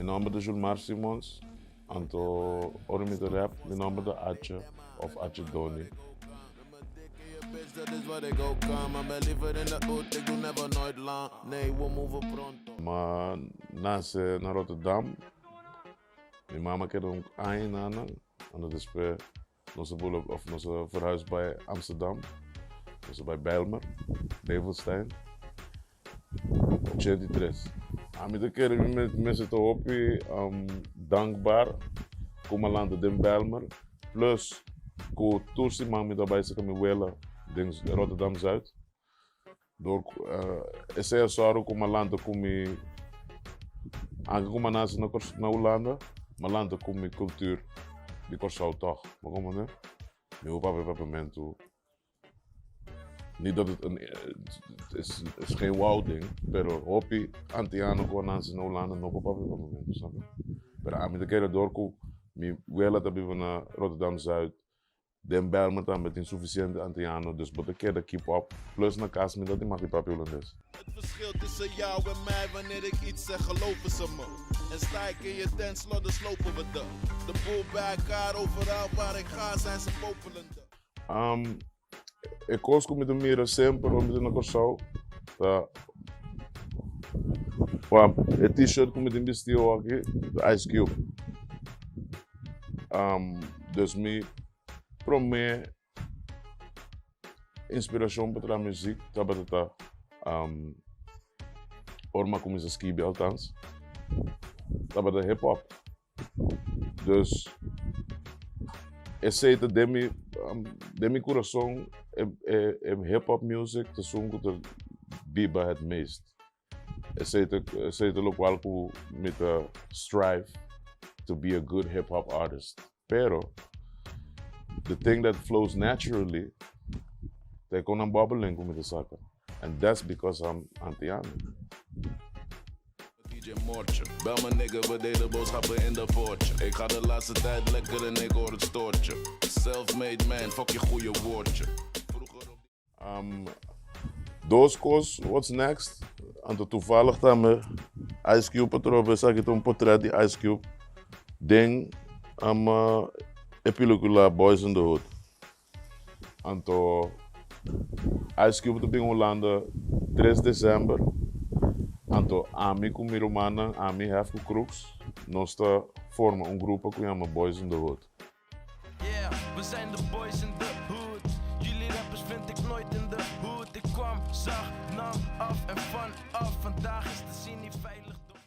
Mi nòmber ta Julmar Simons, anto ora mi ta rap mi nòmber ta Atje òf Atje Doni. M'a nase na Rotterdam, mi mama keda un aña nan, anto despues nos a bula of nos a verhuis bai Amsterdam, nos a bai Bijlmer, Develstein, 83. Ami ta kere mi mester ta hopi dankbaar ku mi a lanta den Bijlmer, plus ku tur siman mi ta bai saka mi wela den Rotterdam Zuid. Dor ku esei a sòru ku mi a lanta ku mi, anke ku mi a nase na na Hulanda, mi a lanta ku mi kultur di Kòrsou tòg. Bo komprende? Mi por papia papiamentu, ni dat het een, het is geen wow ding, pero hopi antiano ku a nase na Hulanda no por papia papiamentu, snap je? Pero ami ta kere dor ku mi wela ta biba na Rotterdam Zuid, Den Bijlmer tambe tin sufisiente antiano, dus bo ta keda keep up. Plus na kas mi ta tin mag di papia Hulandes. Het verschil tussen jou en mij, wanneer ik iets zeg geloven ze me. En sta ik in je tent, slot, dan slopen we de. De boel bij elkaar, overal waar ik ga zijn ze popelende. E kos ku mi ta mira semper ora mi ta na Kòrsou ta pa e t-shirt ku mi tin bisti aki ta Ice Cube. Dus mi promé inspirashon pa traha muzik tabata ta ora mi a kuminsá skibi althans tabata hip hop. Dus esei ta den mi den mi kurason e e e hip hop music ta esun ku ta biba het meest. Esei ta esei ta lokual ku mi ta strive to be a good hip hop artist. Pero the thing that flows naturally ta e konan bubbling ku mi ta saka and that's because I'm Antiano. DJ Moortje, bel me nigga, we delen boodschappen in de poortje. Ik ga de laatste tijd lekker en ik hoor het stoortje. Self-made man, fuck je goede woordje. Vroeger op Dos kos, what's next? Anto toevallig tambe Ice Cube atrobe, esaki ta un potret di Ice Cube den e pelicula Boys in the Hood. Anto Ice Cube ta bin Hulanda 3 december, anto ami ku mi rumannan, ami, Hef ku Crooks, nos ta forma un grupo ku yama Boys in the Hood. Yeah, we zijn de boys in de hood. Jullie rappers vind ik nooit in de hood. Ik kwam, zag, nam af en van af. Vandaag is de scene niet veilig door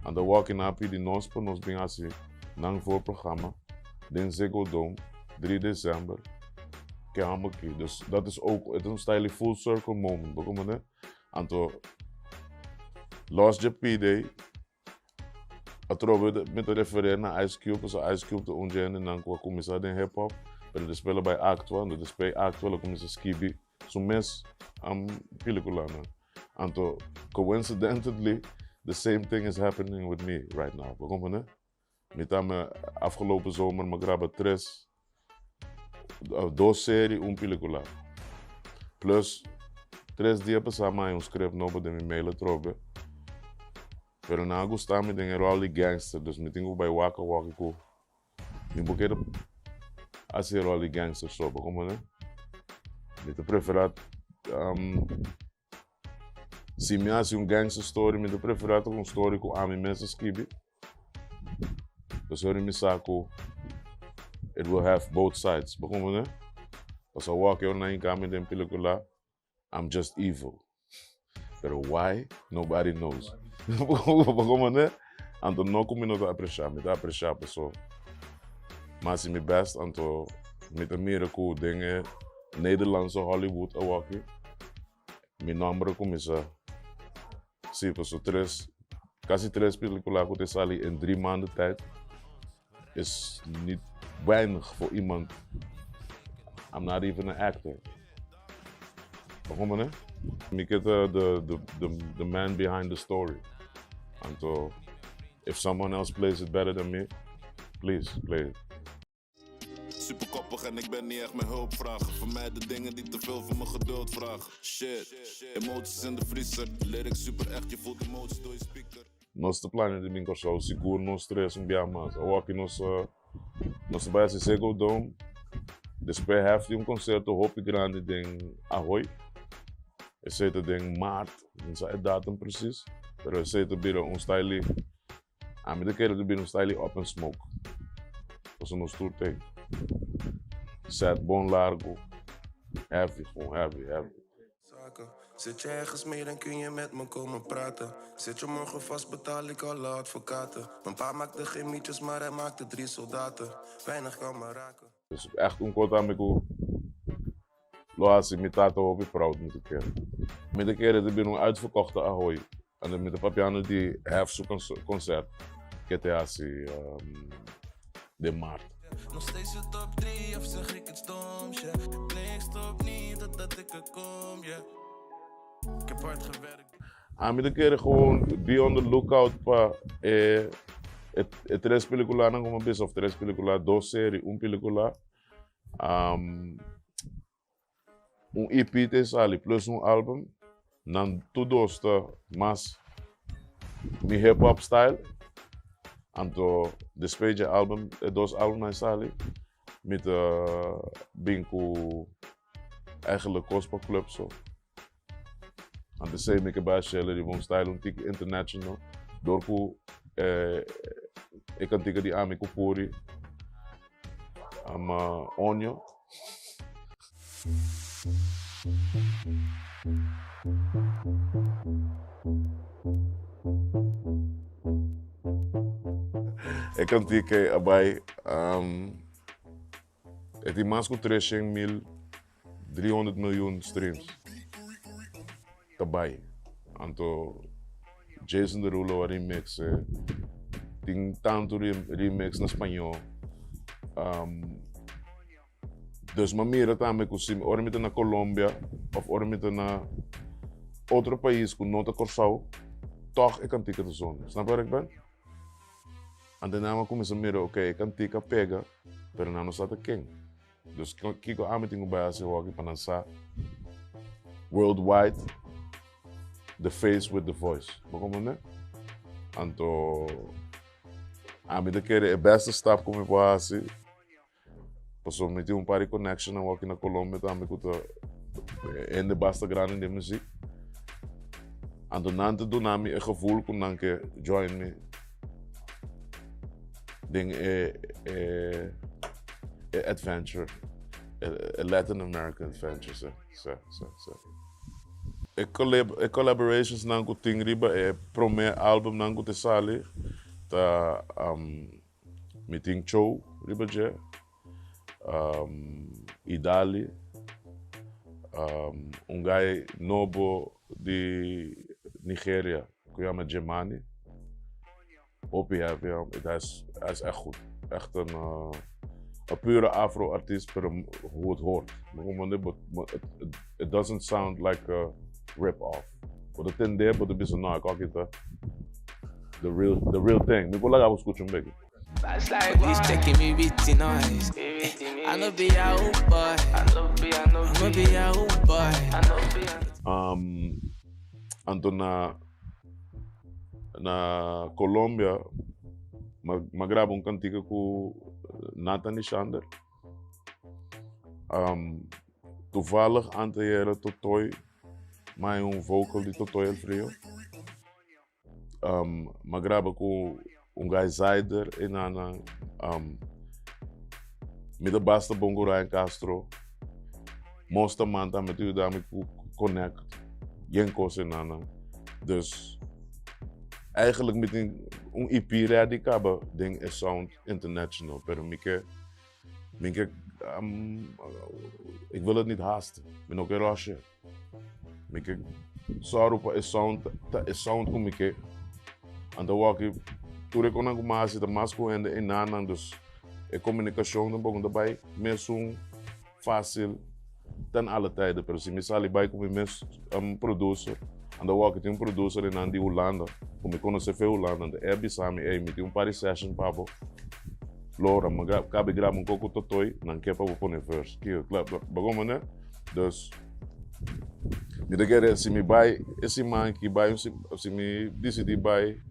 Anto walking a pidi nos pa nos bin hasi nan voorprogramma den Ziggo Dome 3 december ke hamba aki. Dus dat is ook, het is un style full circle moment, bo comprende? Anto los dje pidi Atrobe mi ta referer na Ice Cube, pasobra Ice Cube ta un dje hendenan ku a kuminsá den hip hop, pero despues el a bai aktua, anto despues di aktua el a kuminsá skibi su mes pelikulanan. Anto coincidentally the same thing is happening with me right now, bo komprende? Mi tambe afgelopen zomer mi a graba tres, dos serie, un pelikula. Plus tres dia pasá mi a haña un script nobo den mi mail atrobe. Pero nan a gusta mi den e rol di gangster, dus mi tin ku bai wak awor ku mi por keda hasi e rol di gangster so, bo comprende? Mi ta prefera si mi hasi un gangster story, mi ta prefera ta un story ku ami mes a skibi, pasobra mi sa ku it will have both sides, bo comprende? Pasobra awor ku nan hinka mi den pelikula, I'm just evil. Pero why? Nobody knows. Bo Anto no ku mi no ta apreciá, mi ta apreciá paso mi hasi mi best anto mi ta mira ku den e Nederlandse Hollywood awoki mi nomber a kuminsá. Sí, paso tres, kasi tres pelikula ku ta sali en 3 maanden tijd is niet weinig voor iemand. I'm not even an actor. Waarom, hè? Mi ke ta the man behind the story. Anto, if someone else plays it better than me, please play it. Super koppig en ik ben niet echt met hulp vragen. Vermijd de dingen die te veel van mijn geduld vragen. Shit, emoties in de vriezer. Lyrics super echt, je voelt emoties door je speaker. Nos ta plania di bin Kòrsou sigur nos tres un bia mas. Awor aki nos nos ta bai hasi Ziggo Dome, despues hèf di un konserto hopi grandi den Ahoy. Esei ta den maart, mi no sa e datum presis, pero esei ta bira un style, ami ta kere ta bira un style Up in Smoke. Pasobra nos tur ta set bon largu, heavy, gewoon heavy, heavy. Zit je ergens mee, dan kun je met me komen praten. Zit je morgen vast, betaal ik alle advocaten. Mijn pa maakte geen mietjes, maar hij maakte drie soldaten. Weinig kan me raken. Dus echt un kos tambe ku lo hasi mi tata hopi proud mi ta kere. Mi ta kere ta bira un uitverkochte Ahoy. Anto mi ta papiando di hef su concert ke te hasi den maart. Nog steeds de top 3 of zeg ik iets doms, yeah. Nee, ik stop niet totdat ik er kom, yeah. Ik heb hard gewerkt. Ami ta kere gewoon be on the lookout pa e e tres peliculanan como a bisa of tres pelicula, dos serie, un pelicula. Un EP ta sali plus un album. Nan tur dos ta mas mi hip hop style. Anto despues dje album, e dos albumnan sali, mi ta bin ku eigenlijk kos pa club so. Anto esei mi ke bai hashel riba un style un tiki international dor ku e kantika di ami ku Puri ama Onio. E kantika ei a bai e tin mas ku treshen mil 300 miljoen streams ta bai. Anto Jason Derulo a remix e. Tin tantu remix na spañó. Dus mi a mira tambe ku si ora mi ta na Colombia òf ora mi ta na otro pais ku no ta Kòrsou, tòg e kantika ta zona. Snap wèr ik ben? Anto nan a kuminsá mira, oke, e kantika pega, pero nan no sa ta ken. Dus kiko ami tin ku bai hasi hoki pa nan sa worldwide the face with the voice. Bo comprende? Anto ami ta kere e beste stap ku mi por hasi pasobra mi tin un par di connectionnan hoki na Colombia tambe ku ta hende basta grandi den muziek. Anto nan ta duna mi e gevoel ku nan ke join mi den e e e adventure, e Latin American adventure, si, si, si, si. E collab e collaborations nan ku tin riba e prome album nan ku ta sali ta mi tin Cho riba dje, Idali, un guy nobo di Nigeria ku yama Jemani. Hopi heavy, hij is, hij is echt goed. Echt een, een pure afro-artiest, pero hoe het hoort. It doesn't sound like a rip-off. Bo ta tende, bo ta bisa, no, e koki ta the real thing. Mi por laga bo scucha un beki. Police checking me with the noise. I no be yahoo boy. I no be yahoo boy. Anto na Na Colombia m'a graba un kantika ku Nathan Lishander. Toevallig anteayera Totoy mai un vocal di Totoy El Frio. M'a graba ku un guy Zaider e nana. Mi ta basta bon ku Ryan Castro. Mosta man tambe ta yuda mi ku connect yen kos e nana. Dus eigenlijk mi tin un EP ready kaba den e sound international, pero mi ke mi ke ik wil het niet haasten. Mi no ke rushen. Mi ke sòru pa e sound ta e sound ku mi ke. Anto wòki tur e konan ku mi hasi ta mas ku hende enanan, dus e komunikashon tampoko no ta bai mesun fásil ten alle tijden. Pero si mi sali bai ku mi mes producer, anto wòki tin un producer enan di Hulanda ku mi konosé fe Hulanda, anto e a bisa mi, ey mi tin un par di session pa bo, Lora, mi kabi graba un koko totoy, nan ke pa bo pone verse. Kiko, bo komprende? Dus, mi ta kere si mi bai e siman aki bai un si mi disidí bai.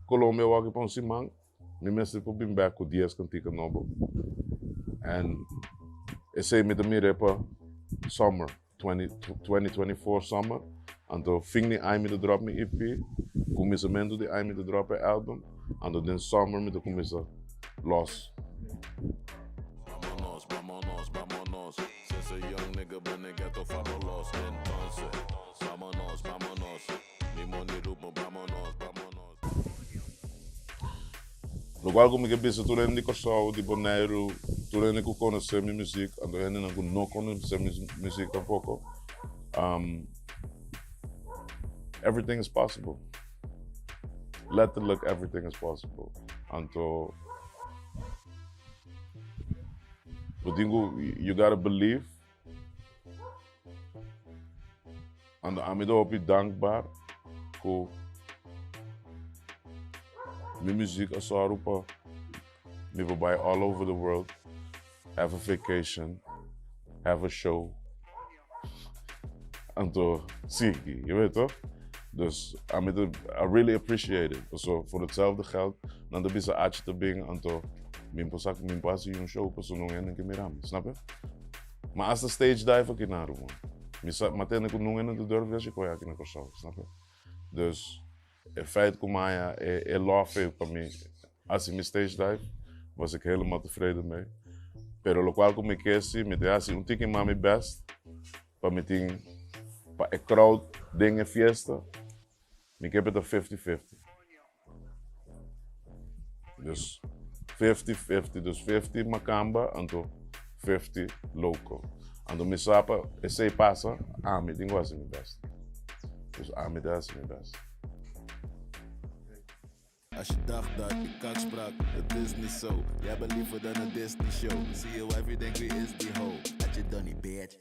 Colombia awor aki pa un siman, mi mester por bin bek ku dies kantika nobo. En esei mi ta mir'é pa summer, 2024 summer. Anto fin di aña mi ta drop mi EP, kuminsamentu di aña mi ta drop e album, anto den summer mi ta kuminsa los. Vámonos, vámonos, vámonos. Since a young nigga ben ik ghetto fabulos. Entonces, vámonos, vámonos. Mi money roept me, vámonos, vámonos. Lokual ku mi ke bisa tur hende di Kòrsou, di Boneiru, tur hende ku konosé mi muzik, anto hendenan ku no konosé mi muzik tampoko, everything is possible. Letterlijk everything is possible. Anto bo tin ku, you gotta believe. Anto ami ta hopi dankbaar ku mi muziek a sòru pa mi por bai all over the world, have a vacation, have a show. Anto sigui, je weet toch? Dus ami ta, I really appreciate it. Paso voor hetzelfde geld, nan ta bisa Achi ta bin, anto mi por sa mi por hasi un show paso no hende ke mira mi, snap je? Ma hasta stage dive aki na Aruba. Mi sa, mi a tende ku nunca hende ta durf di hasi koe aki na Kòrsou, snap je? Dus e feit ku mi haya e e lòf ei pa mi hasi mi stage dive, was ik helemaal tevreden mee. Pero lokual ku mi ke si, mi ta hasi un tiki mas mi best pa mi tin pa e crowd den e fiesta, mi ke pa e ta 50-50. Dus 50-50, dus 50 makamba, anto 50 local. Anto mi sa pa esei pasa, ami tin ku hasi mi best. Dus ami ta hasi mi best. Als je dacht dat ik kak sprak, het is niet zo. Jij bent liever dan een Disney show. Zie je wife, je denkt wie is die ho? Had je Donnie, bitch.